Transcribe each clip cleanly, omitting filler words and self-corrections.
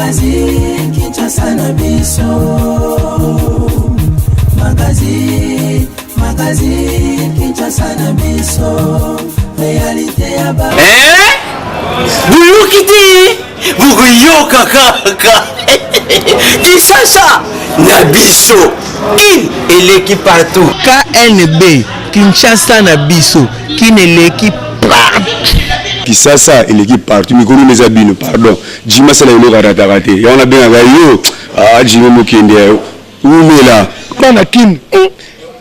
Magazine Kinshasa na biso. Magazine, magazine Kinshasa na biso. Réalité ya ba. Eh? Boyoki te? Bokoyoka kaka. Kinshasa na biso. Kin eleki partout. KNB Kinshasa na biso. Kin eleki partout. Kisasa eleki partout mikolo eza bino pardon Jimmy asala eloko arataka te yango nabengaka yo ah Jimmy mokende ya wumela. Bana kin hum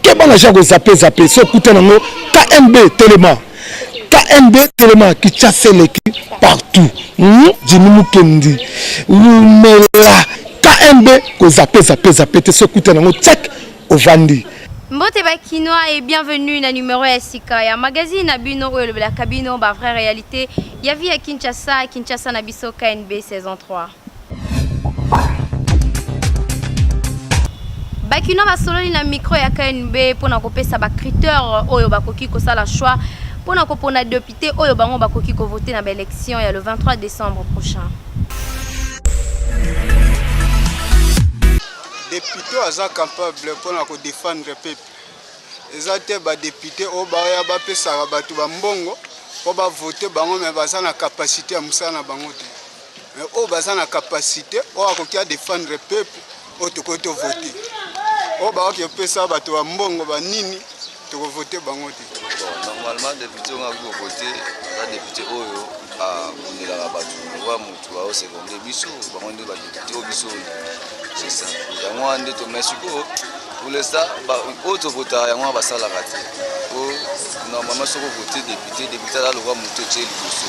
keba na ja ko zappe zappe soki okuta nango KNB telema KNB telema Kinshasa eleki partout hum Jimmy Mukendi wumela KNB ko zappe zappe zappe te soki okuta nango check ovandi. Mbote ba kinois et bienvenue na numero ya sika ya magazine na bino oyo elobelaka bino ba vraie realite ya vie ya Kinshasa, Kinshasa na biso KNB saison 3. Ba kinois basololi na micro ya KNB pona kopesa ba critères oyo bakoki kosala choix pona kopona depute oyo bango bakoki ko voter na ba elections ya le 23 décembre prochain. Depute oyo aza capable pona ko defendre peuple eza te ba depute oyo baya bapesaka bato ba mbongo po ba vote bango mais baza na capacite ya mosala na bango te mais oyo baza na capacite oyo akoki a defendre peuple oyo tokoki to vote oyo bakoki kopesa bato ba mbongo ba nini toko vote bango te. Bon, normalement depute oyo nga akoki kovote aza depute oyo abundelaka bato lokola motu aosekonde biso bango nde badepute oyo biso c'est ça yango wana nde to mais sikoyo pour l'instant oyo tovotaka yango wana basalaka te po normalement soki ovote depute depute aza lokola motu etye liboso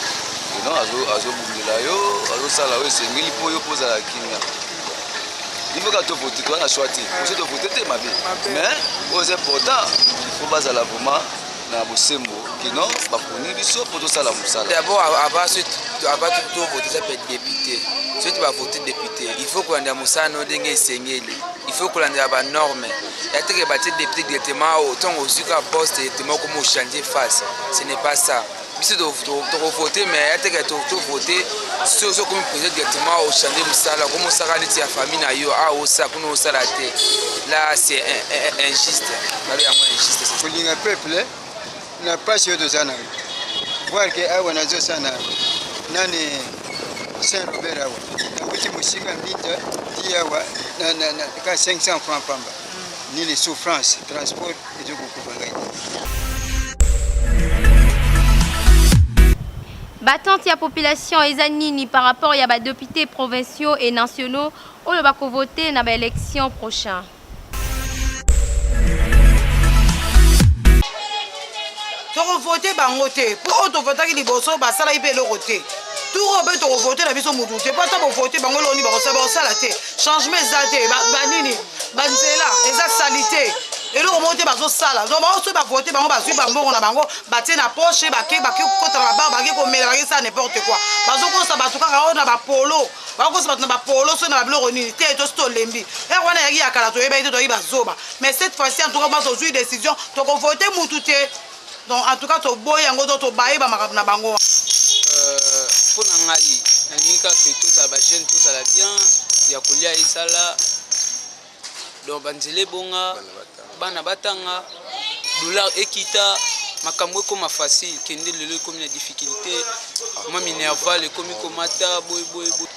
non azobundela yo azosala oyo esengeli mpo yo mpo ozala kimia il faut kaka tovote toza na choix te oso tovote te mabe mais oyo eza important il faut bazala vraiment na bosembo kino baponi biso mpo tosala mosala d'abord avant avant tovote eza mpe député soki bavote député il faut kolandela mosala no ndenge esengeli il faut kolandela banorme ya teke batie député directement ntango ozwi kaka poste directement okoma ochange face ce n'est pas ça biso tokovote mais ya teke tovote soki okomi président directement ochange mosala okomi osaka neti ya famille na yo awa osala kuna osala te là c'est injuste babe yango injuste kolinga peuple na mpasi oyo toza na yo voir ke awa nazosala na nani saint robert awa nauti mosika mbinza ti awa ka 500 franc pamba nini souffrance transport ezokokufa ngai te Battente ya population eza nini par rapport ya ba deputes provinciaux et nationaux oyo bako voter na ba elections prochain? Tokovote bango te mpo oyo tovotaki liboso basalaki mpe eloko te. Tour oyo mpe tokovote na biso mutu te mpo ata bovote bango eloko nini bakosala bakosala te. Changement eza te banini banzela eza salite eloko moko te bazosala donc bango soki bavote bango bazwi bambongo na bango batie na poche bake bake kokota na babar bake komela bake sala n'importe quoi bazokosa bato kaka oyo na bapolo bakokosa bato na bapolo soki na babiloko nini te tosi tolembi ere wana eyaki ya kala toyebaki te toyaki bazoba mais cette fois-ci en tout cas tozwi décision tokovote mutu te donc en tout cas toboyi yango to tobaye bamakambo na bango mpo na ngai nalingi kaka tozala bajeune tozala bien ya kolia esala donc banzela ebonga bana batanga dollar ekita makambo ekoma facile kende lelo ekomi na difficulté mwa minerval ekomi komata boye boye boye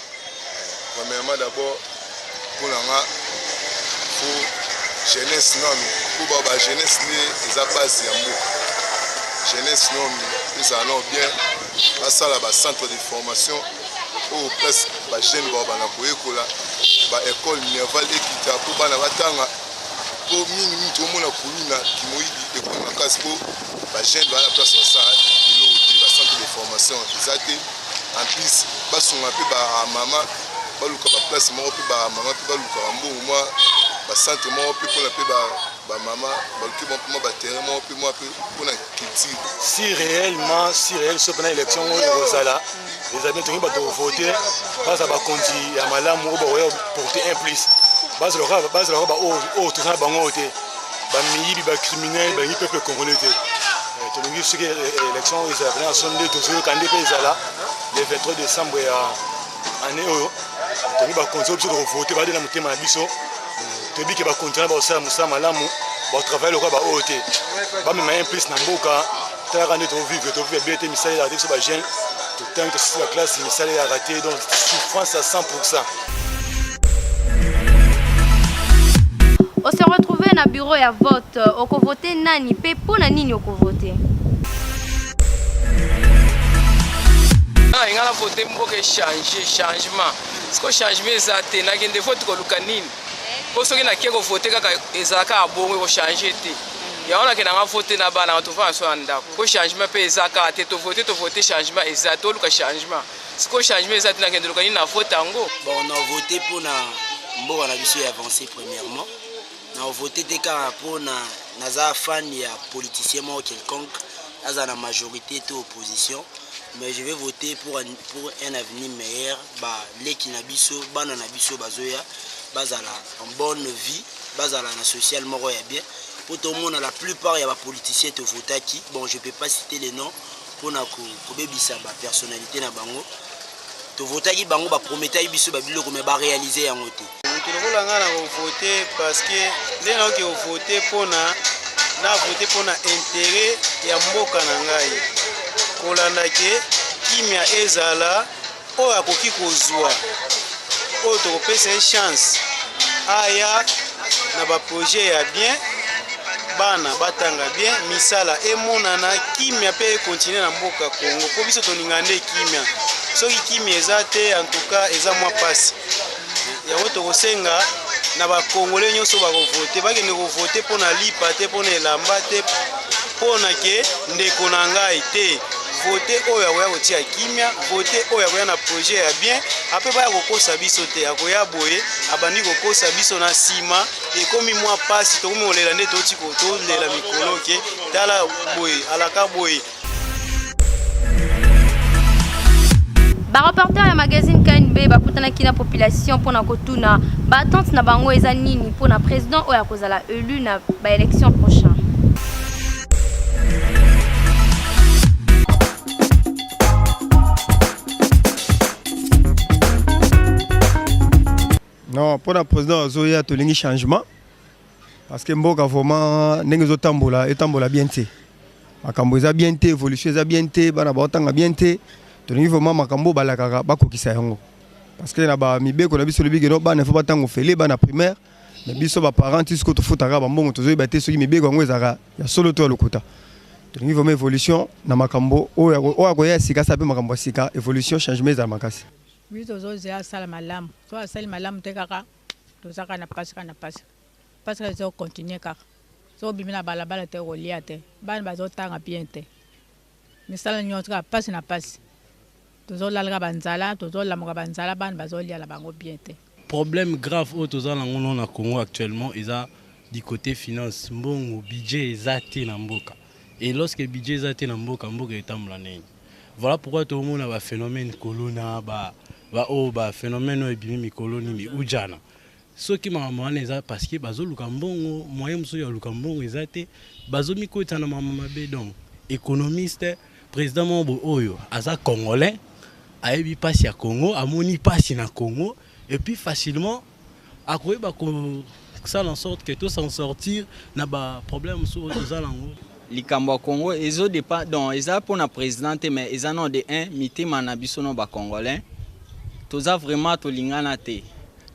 premièrement d'abord mpo na nga fo jeunesse nanu mpo ba ba jeunesse nde eza base ya mboka jeunesse nanu ezala nano bien basala ba centre de formation oyo place ba jeune bao banda koyekola ba école minerval ekita mpo bana batanga mpo mingi mingi tokomona kuluna kimoyibi ekomi makasi mpo ba jeune baa na place basala eloko te ba centre de formation eza te en plus basunga mpe bamama baluka baplace moko mpe bamama mpe balukaka mbongo mwa bacentre moko mpe mpona mpe bamama baluki mwa baterrain moko mpe mwa mpe mpona culture si réellement si réel so mpena élection oyo ekozala ezali bien tolingi bato vote bazala bakonzi ya malamu oyo bakoya porter un plus bazalaka bazalaka baoyo toza na bango oyo te bamiyibi bacriminel balingi peuple congolais te eh, tolingi soki eh, eh, élection oyo ezala mpena so nde tozoyoka nde mpe ezala le 23 décembre ya année oyo. Tolingi bakonzi oyo biso tokovote bade na motema na biso. Toyebi ke bakonzi wana bakosala mosala malamu, bakotravaille lokola baoyo te, bamema un plus na mboka. Talaka nde tovivre, tovivre bien te, misala ezalaka te. Biso bajeune totangi, tosisi baklasse, misala ezalaka te, donc souffrance à 100 pourcent. On se retrouve na bureau ya vote. Okovote nani mpe mpo na nini okovote? Nga na vote mboka echange, changement. Siko changement eza te, nakende vote koluka nini? Mpo soki nake kovote kaka ezala kaka bongo, ekochange te. Yango nakenda nga vote na bana, tovanda so na ndako. Mpo changement mpe eza kaka te, tovote tovote, changement eza te, oluka changement. Siko changement eza te, nakende luka nini na vote yango? Bon, na vote mpona mboka na biso ya avance. Premièrement, na vote te kaka mpona naza fan ya politicien moko quelconque, aza na majorité to opposition, mais je vais voter pour un avenir meilleur. Baleki na biso, bana na biso bazoya, bazala en bonne vie, bazala na social moko ya bien. Po tomona la plupart ya bapoliticien tovotaki, bon, je peux pas citer les noms mpona kobebisa bapersonnalité na bango. Tovotaki bango, baprometaki biso babiloko, mais baréalise yango te. Moto lokola ngai na kovote parce que nde nakoki kovote mpona na vote mpona intérêt ya mboka na ngai, kolanda ke kimia ezala. Oyo akoki kozwa, oyo tokopesa ye chance aya na baprojet ya bien, bana batanga bien, misala emonana, kimia mpe ekontinue na mboka Congo, mpo biso tolinga nde kimia. Soki kimia eza te, en tout cas eza mwa mpasi. Yango tokosenga na bakongole nyonso bakovote, bakende kovote mpo na lipa te, mpo na elamba te, mpo na ke ndeko na ngai te. Vote oyo akoya kotia kimia, vote oyo akoya na projet ya bien, ape baya kokosa biso te. Akoya boye, abandi kokosa biso, na nsima ekomi mwa pasi, tokomi kolela nde toti tolela mikolo ke tala boye alaka boye. Bareporter ya magazine KNB bakutanaki na population mpona kotuna baattente na bango eza nini mpona président oyo akozala élu na baélection prochain. Non, mpona président azoya, tolingi changement, parce que mboka vraiment ndenge ezotambola, etambola bien te. Makambo eza bien te, évolution eza bien te, bana baotanga bien te. Tolingi vraiment makambo balakaka bakokisa yango, parce que na bamibeko na biso lobi keno bana ifo batanga ofele, bana primaire. Mais biso baparent ti sikoyo tofutaka bambongo, tozoyeba te soki mibeko yango ezalaka ya solo to ya lokuta. Tolingi vraiment évolution na makambo oyo akoya ya sika, asala mpe makambo ya sika, évolution, changement ezala makasi. Biso tozozela asala malamu. So asali malamu te, kaka toza kaka na pasi, kaka na pasi, pasi kaka ezokontinue kaka. So obimi na balabala te, kolia te, bana bazotanga bien te, misala nyonso kaka pasi na pasi. Tozolala kaka banzala, tozolamuka banzala, bana bazolia na bango bien te. Problème grave oyo toza nango no na Congo actuellement eza du côté finance, mbongo, budget eza te na mboka. Et lorsque budget eza te na mboka, mboka etambola ndenge? Voilà pourquoi tomona ba phénomène kolona ba ba oyo ba phénomène oyo ebimi mikolo nini ujana. Soki makambo wana eza parce que bazoluka mbongo, moyen mosusu ya luka mbongo eza te, bazomikotisa na makambo mabe. Donc économiste, président moko boye oyo aza congolais, ayebi mpasi ya Congo, amoni mpasi na Congo, et puis facilement akoyeba kosala en sorte que to s'en sortir na baproblème mosusu oyo toza nango. Likambo ya Congo ezodepa, donc eza mpona président te, mais eza no de 1 mitema na biso no bacongolais toza vraiment tolingana te.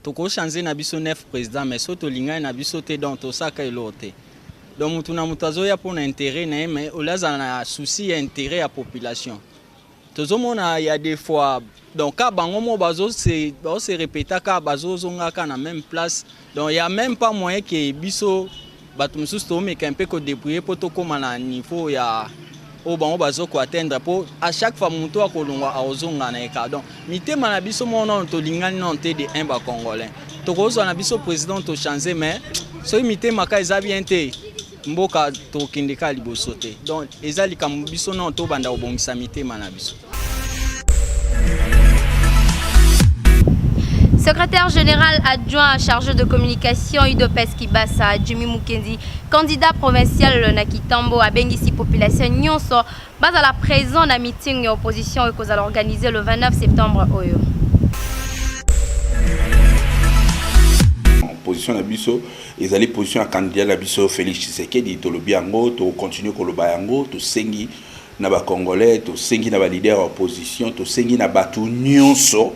Tokochange na biso 9 président, mais so tolingani na biso te, donc tosaka eloko te. Donc mutu na mutu azoya mpona intérêt na ye, mais oyo azala na souci ya intérêt ya population. Tozomona ya des fois, donc ka bango mo bazose bazose répéta, ka bazozonga na même place. Donc ya même pas moyen ke biso bato mosusu tomeka mpe kodébrouiller mpo tokóma na niveau ya oyo bango bazokoatteindre, mpo à chaque fois moto akolongwa akozonga na ye kaka. Donc mitema na biso moko nano tolingani nano te. De 1 bacongolais tokozwa na biso président, tochange, mais soki mitema ka eza bien te, mboka tokende kaka liboso te. Donc eza likambo biso nano tobanda kobongisa mitema na biso. Secrétaire général adjoint chargé de communication UDPS Kibasa, Jimmy Mukendi, candidat provincial na Kitambo, abengisi population nyonso bazala présent na meeting ya opposition ekozala organisé le 29 septembre oyo. Position na biso ezali position ya candidat na biso Felix Tshisekedi, tolobi yango, tokocontinue koloba yango, tosengi na ba congolais, tosengi na ba leader ya opposition, tosengi na bato nyonso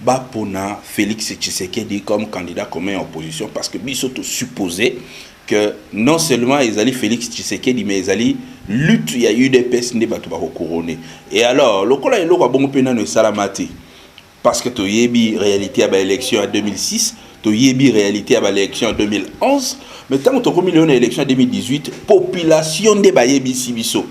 bapona Felix Tshisekedi comme candidat commun ya opposition parce que biso tosuppose que non seulement ezali Felix Tshisekedi mais ezali lutte ya UDPS nde bato bako couronner. Et alors lokola eloko ya bongo mpe nano esalama te parce que toyebi réalité ya ba élection ya 2006, toyebi réalité ya ba élection ya 2011, mais ntango tokomi lelo na élection ya 2018, population nde bayebisi biso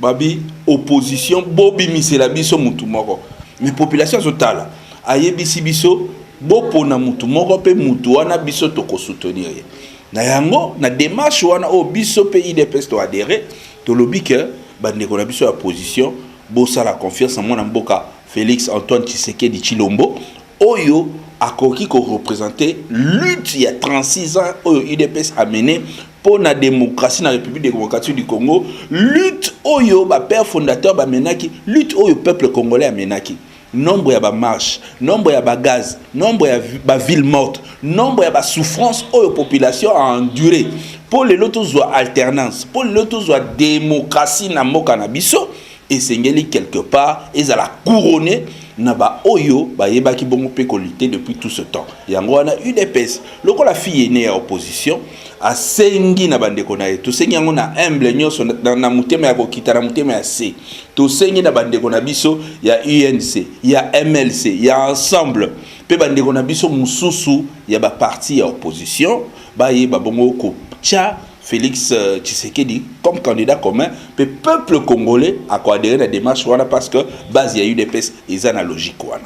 babi opposition bobimisela biso mutu moko, mais population azotala ayebisi biso bopona mutu moko mpe mutu wana biso tokosoutenir ye na yango. Na démarche wana oyo biso mpe UDPS toadhérer, tolobi ke bandeko na biso ya opposition bosala confiance na mwana mboka Félix Antoine Tshisekedi Tshilombo oyo akoki koreprésenter lutte ya 36 ans oyo UDPS amené mpo na démocratie na République démocratique du Congo, lutte oyo bapère fondateur bamenaki, lutte oyo peuple congolais amenaki, nombre ya bamarche, nombre ya bagaz, nombre ya baville morte, nombre ya basouffrance oyo population a enduré mpo lelo tozwa alternance, mpo lelo tozwa démocratie na mboka na biso. Esengeli quelque part ezala couronné na baoyo bayebaki bongo mpe kolutter depuis tout ce temps. Yango wana UDPS lokola fille aînée ya opposition asengi na bandeko na ye, tosengi yango na humble nyonso, na motema ya kokita, na motema ya se, tosengi na bandeko na biso ya UNC, ya MLC, ya Ensemble mpe bandeko na biso mosusu ya baparti ya opposition bayeba bongo kotia Félix Tshisekedi comme candidat commun mpe peuple congolais akoadhérer na démarche wana parce que base ya UDPS eza na logique wana.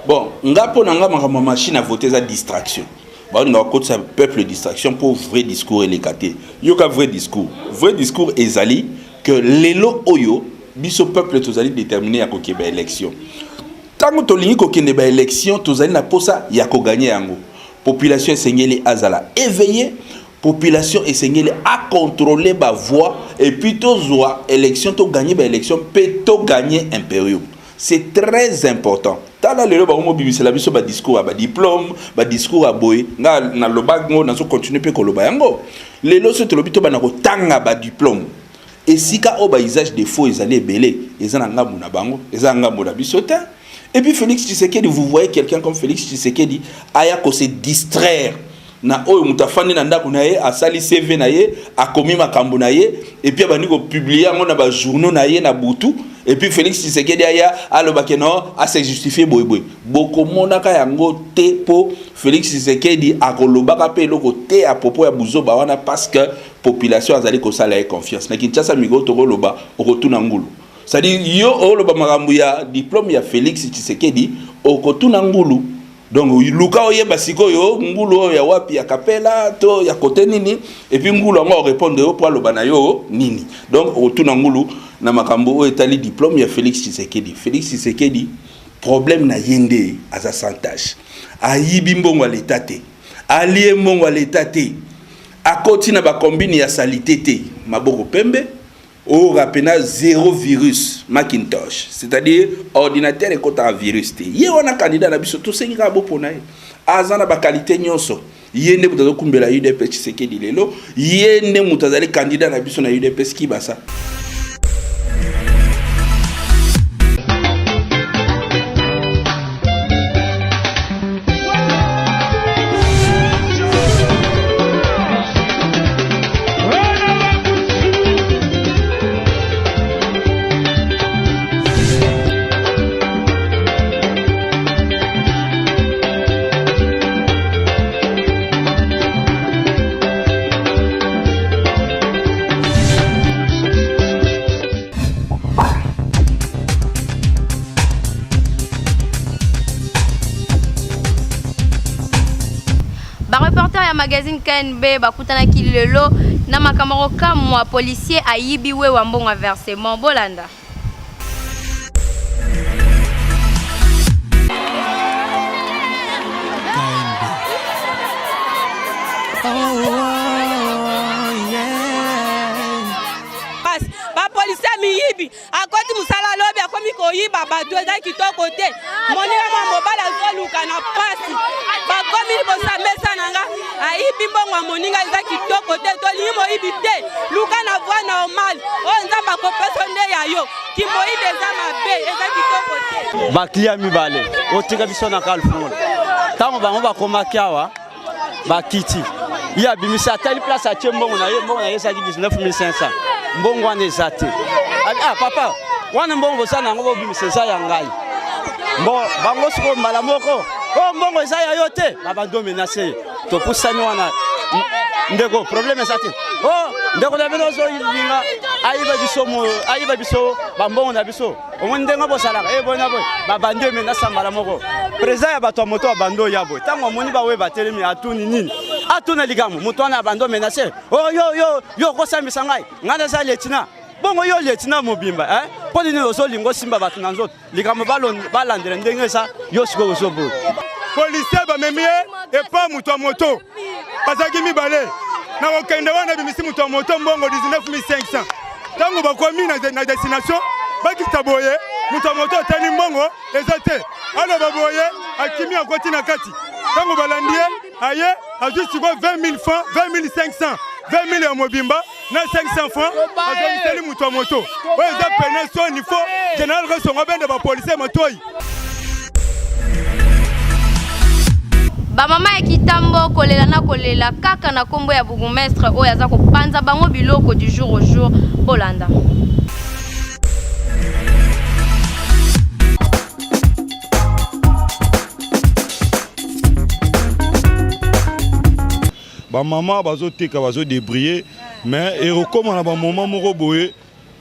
Bon, nga mpo na nga, makambo ya machine à voter eza distraction. Baolinga bakotisa peuple distraction mpo vrai discours eleka te. Yoka vrai discours. Vrai discours ezali que lelo oyo biso peuple tozali déterminé ya kokende baélection. Ntango tolingi kokende baélection, tozali na posa ya kogagner yango. Population esengeli azala éveillé, population esengeli acontrôler bavoix et puis tozwa élection, togagner baélection mpe togagner imperium. C'est très important. Tala lelo bango mobimisela biso badiscours ya badiplôme, badiscours ya boye. Nga naloba ngo, nazocontinue mpe koloba yango lelo. So tolobi tobanda kotanga badiplôme, esika oyo bausage de faux ezali ebele, eza na ngambo na bango, eza na ngambo na biso te. Et puis Félix Tshisekedi, vous voyez quelqu'un comme Félix Tshisekedi aya kose distraire na oyo moto afandi na ndako na ye, asali CV na ye, akomi makambo na ye et puis abandi kopublier yango na bajournaux na ye na butu, et puis Félix Tshisekedi aya alobaki no ase justifie boyeboye. Bokomonaka yango te mpo Félix Tshisekedi akolobaka mpe eloko te à propos ya buzoba wana parce que population azali kosala ye confiance. Na Kinshasa mikolo tokoloba, okotuna ngulu. C'est-à-dire yo oloba makambo ya diplôme ya Félix Tshisekedi, okotuna ngulu. Donc luka oyeba sikoyo ngulu oyo ya wapi, ya kapela to ya kote nini, et puis ngulu yango arépondre yo mpo aloba na yo nini. Donc okotuna ngulu na makambo oyo etali diplôme ya Félix Tshisekedi. Félix Tshisekedi, problème na ye nde aza sans tâche. Ayibi mbongo ya leta te, alie mbongo ya leta te, akoti na bakombine ya saleté te, maboko pembe oyo pena zéro virus Macintosh, c'est-à-dire ordinateur ekɔtaka virus te. Ye wana candidat na biso, tosengi kaka bopona ye. Aza na baqualité nyonso. Ye nde moto azokumbela UDPS Tshisekedi lelo, ye nde moto azali candidat na biso na UDPS Kibasa. Bareporter ya magazine KNB bakutanaki lelo na makambo kokamwa: policier ayibi wewa mbongo ya versement. Bolanda. Bapolisier miyibi, akoti mosala, alobi akomi koyi. Koyiba bato eza kitoko te. Moninga mwa mobali azoluka na pasi, bakomi liboso ya mesa na nga, ayibi mbongo ya moninga, eza kitoko te. Tolingi moyibi te, luka na voie normale oyo Nzambe akopesa nde ya yo. Kimoyibi eza mabe, eza kitoko te. Baklia mibale otika biso na kalfungola, ntango bango bakomaki awa bakiti, ye abimisi, atali place atie mbongo na ye. Mbongo na ye ezalaki 19500. Mbongo wana eza te. Ah papa, wana mbongo boza na yango, bobimisa, eza ya ngai. Bon, bango sikoyo mbala moko, o oh, mbongo eza ya yo te, babandi omenase ye. Topusani wana, ndeko, problème eza te. O oh, ndeko na bino ozolinga ayiba biso, ayiba biso bambongo na biso. Omoni ndenge bozalaka e boye na boye, babandi omenasa mbala moko. Président ya bato ya moto abandi oya boye, ntango amoni baoyo batelemi, atuni nini, atuna likambo. Moto wana abandi omenase: o oh, yo yo yo, okosambisa ngai, ngai naza lietina. Bongo yo lietina mobimba, mpo nini ozolinga osimba bato na nzoto? Likambo balandela ndenge eza, yo sikoyo ozoboya. Policier bamemi ye epa moto ya moto, bazalaki mibale na kokende wana, ebimisi moto ya moto mbongo 19500. Ntango bakomi na destination, bakita boye, moto ya moto atali mbongo eza te, aloba boye, akimi, akoti na kati. Ntango balandi ye, aye azwi sikoyo 20 000 francs, 20 500, 20 000 ya mobimba na 500 francs, azongiseli moto ya moto. Oyo eza pene soni. Fo général Kasongo abenda bapolisier matoi. Bamama ya Kitambo kolela na kolela kaka na nkombo ya bourgmestre oyo aza kopanza bango biloko du jour au jour. Bolanda. Bamama bazoteka, bazodébrouiller, mais ekokóma na bamoma moko boye,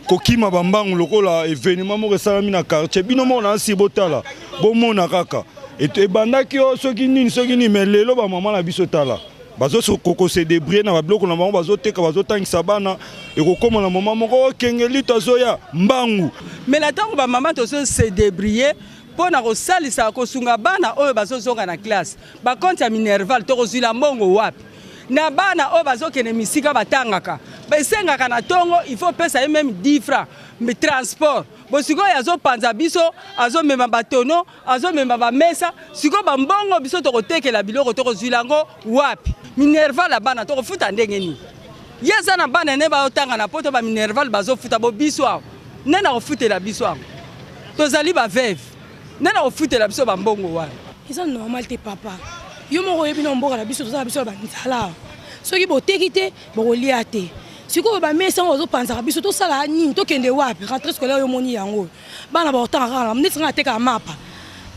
kokima bambangu lokola événement moko esalami na quartier. Bino moko na nsi botala, bomona kaka ebandaki o soki nini soki nini, mais lelo bamama na biso, tala, bazokoko se débrouiller na babiloko na bango, bazoteka, bazotangisa bana. Ekokóma na moma moko okengeli to azoya mbangu. Mais na ntango bamama tozo se débrouiller mpo na kosalisa kosunga bana oyo bazozonga na classe, bacompte ya minerval tokozwila mbongo wapi? Na bana oyo bazokende misika batangaka, esengaka na ntongo il faut pesa ye même 10 francs transport. Bo sikoyo azopanza biso, azomema batono, azomema bamesa. Sikoyo bambongo biso tokotekela biloko tokozwila yango wapi? Minerval ya bana tokofuta ndenge nini? Ye aza na bana ne baotanga na poto, baminerval bazofuta. Bo biso awa nde na kofutela biso yango? Tozali baveuve, nde na kofutela biso bambongo wana? Eza normal te papa. Yo moko oyebi, na mboka na biso toza na biso na banzala. Soki boteki te, bokolia te. Sikoyo bamesa yango bazopanzaka biso, tosala nini? Tokende wapi? Rentrée scolaire, yo omoni yango, bana bakotanga kaka neti nga natekaka mapa.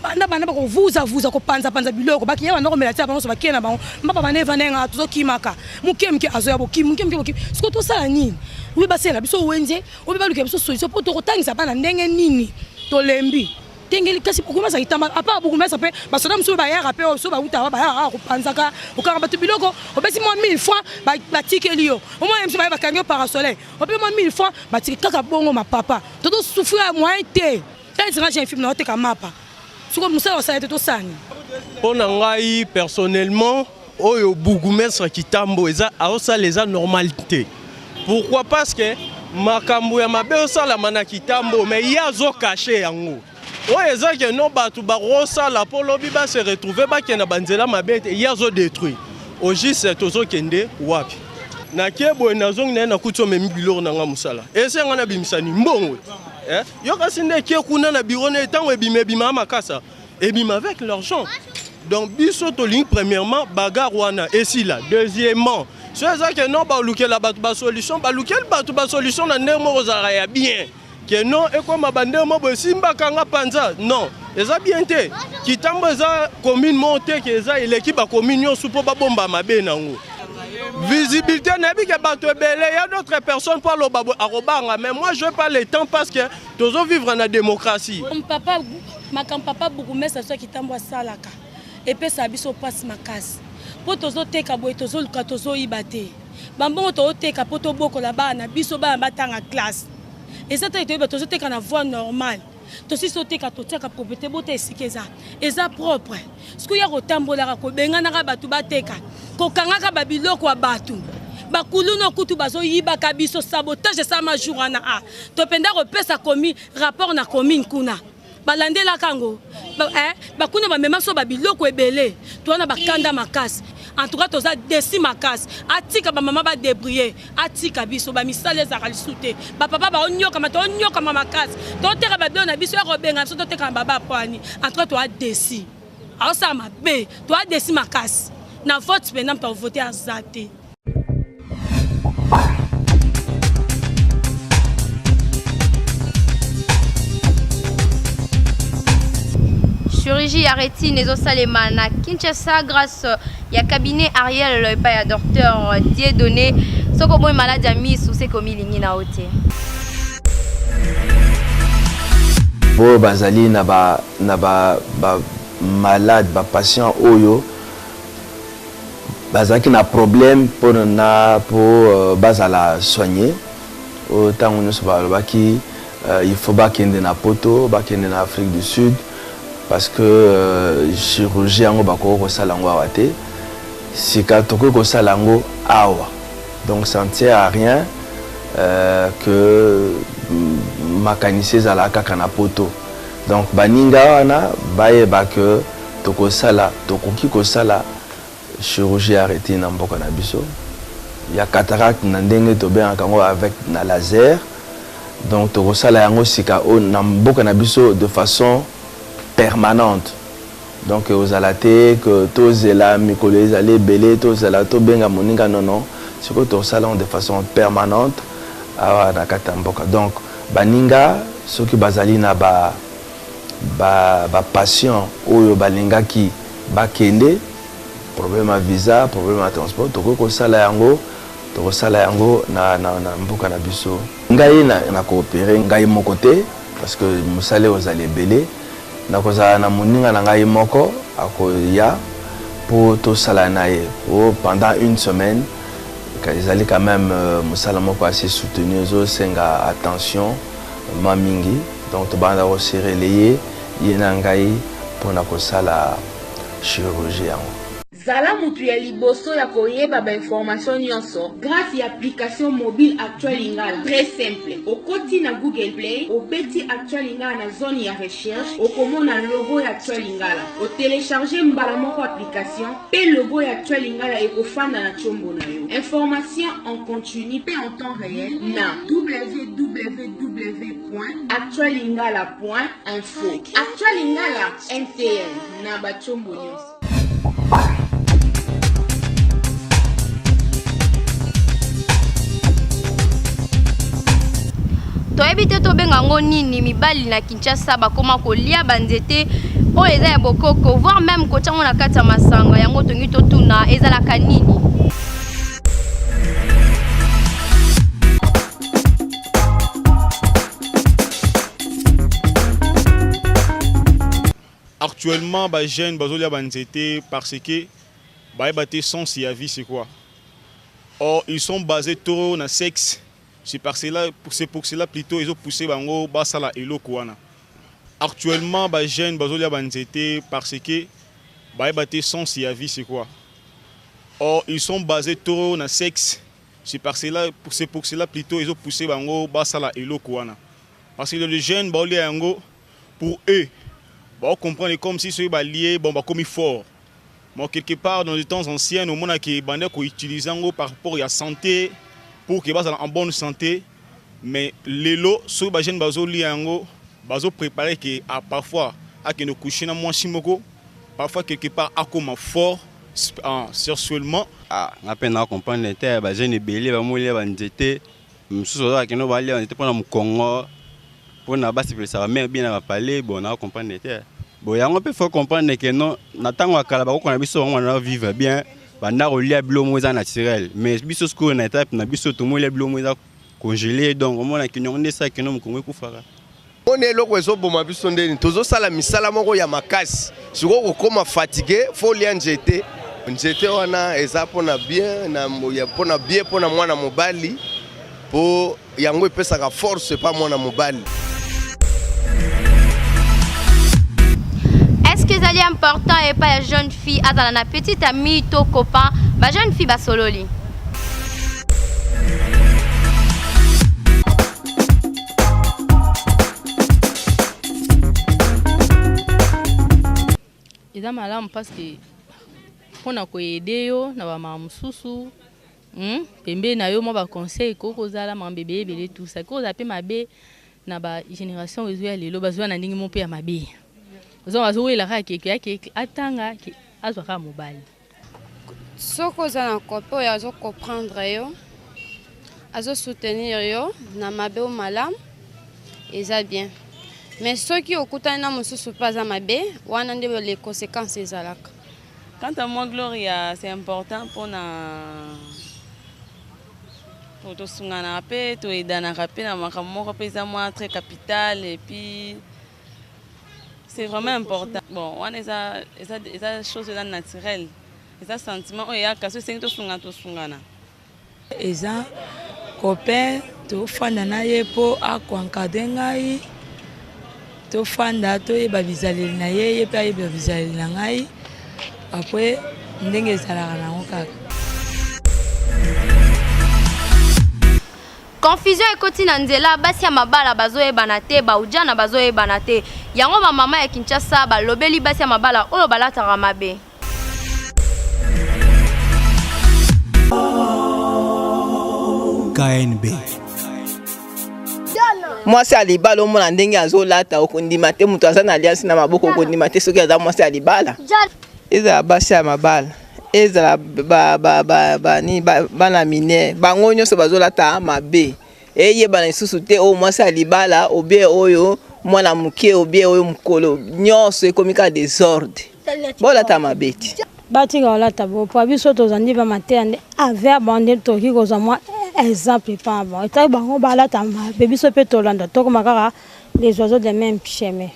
Banda banda bakovuzavuza, kopanzapanza biloko, bakiya banda komela tia bango nyonso, bakie na bango mapa, banda evanda nga tozokimaka moke moke, azoya bokimi moke moke bokimi. Sikoyo tosala nini? Obe basalela biso wenze, obe balukela biso solution mpo tokotangisa bana ndenge nini? Tolembi tengeli. Kasi bourgmestre Kitamba, à part bourgmestre mpe basoda mosusu bayaka mpe, oyo so bawutaka, bayaka kaka kopanzaka, kokanga bato biloko. Opesi mwa 1000 francs, batikeli yo. Omwana mosusu baye, bakangi yo parasoleil, ope mwa 1000 francs, batiki kaka bongo. Mapapa, tozosouffrir ya moyen te. Talisanga jeune fille na oteka mapa, sikoyo mosala osala te, tosani. Mpo na ngai personnellement, oyo bourgmestre Kitambo eza aosala eza normal te. Pourquoi? Parce que makambo ya mabe osalama na Kitambo, mais ye azocacher yango. Oyo eza ke no bato bakosala mpo lobi base retrouve, bakende banzela mabe te, ye azodétruire. Au juste tozokende wapi? Nakie boye, nazongi na ye, nakuti omemi biloko na nga. Mosala esenga nabimisani mbongo, eh? Yo kasi nde ekie kuna na biro ne, ntango ebima, ebima makasa, ebima avec l'argent. Donc biso tolingi premièrement bagarre wana esila. Deuxièmement, so eza ke non, balukela bato basolution, balukeli bato basolution na ndenge moko ozalaka ya bien, ke non ekoma bandenge moko boye esimbaka nga panza. Non, eza bien te. Kitambo eza commune moko te ke eza eleki bacommune nyonso mpo babomba mabe nango. Visibilité, nayebi ke bato ebele ya d'autres personnes mpo aloba boye akobanga, mais moi je pas le temps parce que tozovivre na démocratie. Papa, makambo papa bourgmestre soki Kitambo asalaka epesaka biso mpasi makasi, mpo tozoteka boye, tozoluka, tozoyiba te. Bambongo tozoteka mpo tobokola bana na biso, bana batanga classe. Eza te toyeba, tozoteka na voie normale. Tosisi toteka, totiaka propriété, bota esika eza propre. Sikoyo ya kotambolaka, kobenganaka bato bateka, kokangaka babiloko ya bato. Bakuluna kutu bazoyibaka biso, sabotage esalama jour wana. A topenda kopesa komi rapport na commune kuna balandelaka yango eh, bakuna bamema biso babiloko ebele toza na bakanda makasi. En tout cas toza desi makasi. Atika bamama badebrouille, atika biso bamisala ezalaka lisusu te. Bapapa baonyokama, toonyokama makasi, toteka babilo na biso ya kobenga biso, toteka na baba pwani. En tout cas toa desi, aosala mabe, toa desi makasi na vote mpenza moto avote aza te. Chirurgie ya rétine ezosalema na Kinshasa grâce ya cabinet Ariel epai ya docteur Dieudonné. Soki omoi maladi ya misu seke omilingi na yo te. Oyo bazali na ba na ba ba malade ba patient oyo bazalaki na problème mpo na mpo euh, bazala soigner oyo ntango nyonso balobaki euh, il faut bakende na poto, bakende na Afrique du Sud parce que euh, chirurgie yango bakoki kosala yango awa te. Sika tokoki kosala yango awa, donc ça ne sert à rien euh, que makanisi ezala kaka na poto. Donc baninga wana bayeba que tokosala, tokoki kosala chirurgie ya rétine na mboka na biso, ya cataracte na ndenge tobengaka yango avec na laser. Donc tokosala yango sika oyo na mboka na biso de façon permanente. Donc ozala te que tozela mikolo ezali ebele, tozela tobenga moninga, non non, sikoyo tokosala yango de façon permanente awa na kati ya mboka. Donc baninga soki bazali na ba ba ba patient oyo balingaki bakende, problème ya visa, problème ya transport, tokoki kosala yango, tokosala yango na, na, na mboka na biso. Ngai na, na coopere ngai moko te parce que mosala ekozala ebele. Nakozala na moninga na ngai moko akoya mpo tosala na ye po pendant une semaine. Ezali quand même euh, mosala moko assez soutenu, ezosenga attention mwa mingi. Donc tobanda kose relayer ye na ngai mpo na kosala chirurgie yango. Zala mutu ya liboso ya koyeba ba information nionso grace ya application mobile Actua Lingala. Très simple, okoti na Google Play, obeti Actua Lingala na zone ya recherche, okomona logo ya Actua Lingala. O telecharger mbala moko application pe logo ya Actua Lingala ekofanda na tshombo na yo. Information en continu pe en temps reel na www.actualingala.info. Actua Lingala, NTN, na ba tshombo nionso. Toyebi te tobenga yango nini. Mibali na Kinshasa bakoma kolia banzete oyo eza ya bokoko, voire même kotia yango na kati ya masanga. Yango tongi totuna ezalaka nini? Actuellement ba jeunes bazolia ba nzete parce que bayeba te sens ya vie c'est quoi. Or ils sont basés trop na sexe, c'est par cela, c'est pour cela plutôt ezo pousser bango basala eloko wana. Actuellement ba jeunes bazolia ba nzete parce que bayeba te sens ya vie c'est quoi. Or ils sont basés trop na sexe, c'est par cela, c'est pour cela plutôt ezo pousser bango basala eloko wana. Parce que les jeunes baolia yango pour eux bao comprendre comme si soki balie bon bakomi fort. Bon, quelque part dans les temps anciens omonaki ebanda koutiliser yango par rapport ya santé pour que bazala en bonne santé. Mais lelo soki bajeune bazolia yango bazoprépare ke ah, parfois akende coucher na mwasi moko, parfois quelque part akoma fort ah, sexuellement. Ah, nga mpe na comprendre te bajeune ebele bamolia banzete mosusu bazalaka kino balia banzete mpona mokongo mpona basepelisa bamare bien na bapale. Bon, na comprendre te. Bon, yango mpe faut comprendre ke non, na ntango ya kala bakoko na biso bango banda vivre bien, banda kolia biloko moko eza naturel. Mais biso sikoyo na etape na biso tomolia biloko moko eza congelé, donc omona kino yango nde esala kino mokongo ekufaka. Moni eloko ezoboma biso ndeni tozosala misala moko ya makasi, sikoyo kokóma fatigue, fo olia nzete. Nzete wana eza mpona bien na mpona bien mpona mwana mobali, mpo yango epesaka force epa mwana mobali. Est-ce que ezali important epai ya jeune fille azala na petite amie to copain? Ba jeune fille basololi. Eza malamu parce que pona ko aider yo na ba makambo mosusu hum pembeni na yo mwa ba conseil ekoki kozala makambo ebele ebele tout ça. Ekoki kozala pe mabe na ba generation oyo ezoya lelo bazoya na ndenge moko pe ya mabe. Ozo bazowela kaka ke ke ake atanga ke azwa kaka mobali. Soki oza na copain oyo azo comprendre yo, azo soutenir yo na mabe ou malamu, eza bien. Mais soki okutani na mosusu pe aza mabe, wana nde les consequences ezalaka. Quant à moi Gloria, c'est important pona po tosunganaka pe to aidanaka pe na makambo moko pe eza mwa très capital et puis C'est vraiment important. Bon, wana eza eza eza chose eza naturelle. Eza sentiment oyo eyaka so esengi tosungana tosungana. Eza copain tofanda na ye mpo ako encadre ngai tofanda toyeba bizaleli na ye ye mpe ayeba bizaleli na ngai apres ndenge ezalaka nango kaka. Confusion ekoti na nzela, basi ya mabala bazoyebana te, ba ujana bazoyebana te. Yango ba mama ya Kinshasa balobeli basi ya mabala oyo balataka mabe. KNB. Mwasi ya libala omona ndenge azolata okondima te moto aza na alliance na maboko okondima te soki aza mwasi ya libala. Ezala basi ya mabala ezala ba, ba, ba, ba, ni, ba, bana mineur bango nyonso bazolata mabe eyebana lisusu te oyo mwasi ya libala obie oyo mwana moke obie oyo mokolo nyonso ekomi kaka desordre bolata mabe te batika kolata bo mpo biso tozandi ba mateya nde aver bango nde tokoki kozwa mwa exemple epa na bango etali bango balata mabe biso mpe tolanda tokoma kaka les oiseaux de même chemin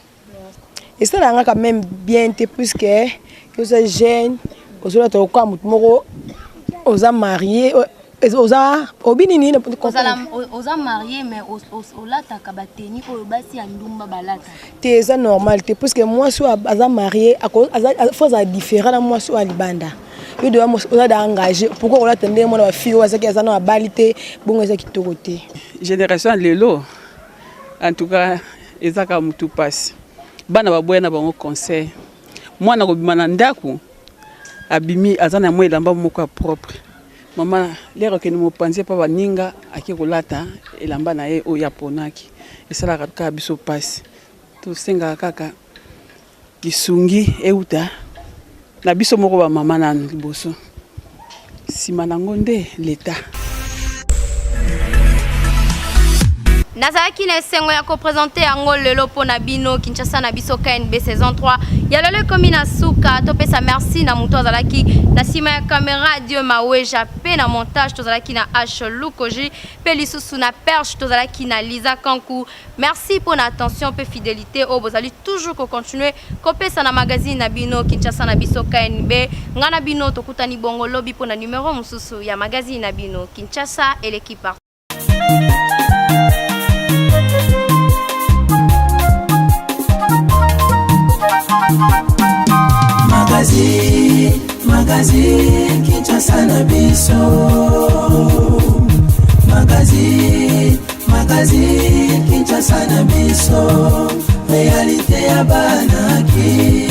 Esalaka nga quand meme bien te puisque yo oza jeune ozolata lokola moto moko oza marie oza obi nini oza marie mais olataka bateni oyo basi ya ndumba balataka te eza normal te puisque mwasi oyo aza marie fo azala différent na mwasi oyo ya libanda yo deja oza da engage pourquoi kolata ndenge mwana bafille oyo azaki aza na abali te bongo eza kitoko te génération ya lelo En tout cas eza kaka mutu pasi. Bana baboya na bango conseil. Mwana kobima na ndaku abimi aza na mwa elamba moko ya propre. Mama lere akende mopanzi epa baninga ake kolata elamba na ye oyo aponaki. Esalaka kaka biso pasi. Tosengaka kaka lisungi euta na biso moko ba mama nanu liboso nsima nango nde leta. Nazalaki na esengo ya ko presenter yango lelo mpo na bino Kinshasa na biso KNB saison 3 ya lelo ekomi na suka. Topesa merci na moto azalaki na nsima ya camera Dieu Maweja mpe na montage tozalaki na H Lukoji mpe lisusu na perche tozalaki na Lisa Kanku. Merci pona attention pe fidelite oyo bozali toujours ko continuer kopesa na magazine na bino Kinshasa na biso KNB. Nga na bino tokutani bongo lobi pona numero mosusu ya magazine na bino Kinshasa eleki partout. Magazine, magazine, Kinshasa na biso. Magazine. Magazine Kinshasa na biso, realite ya bana ki.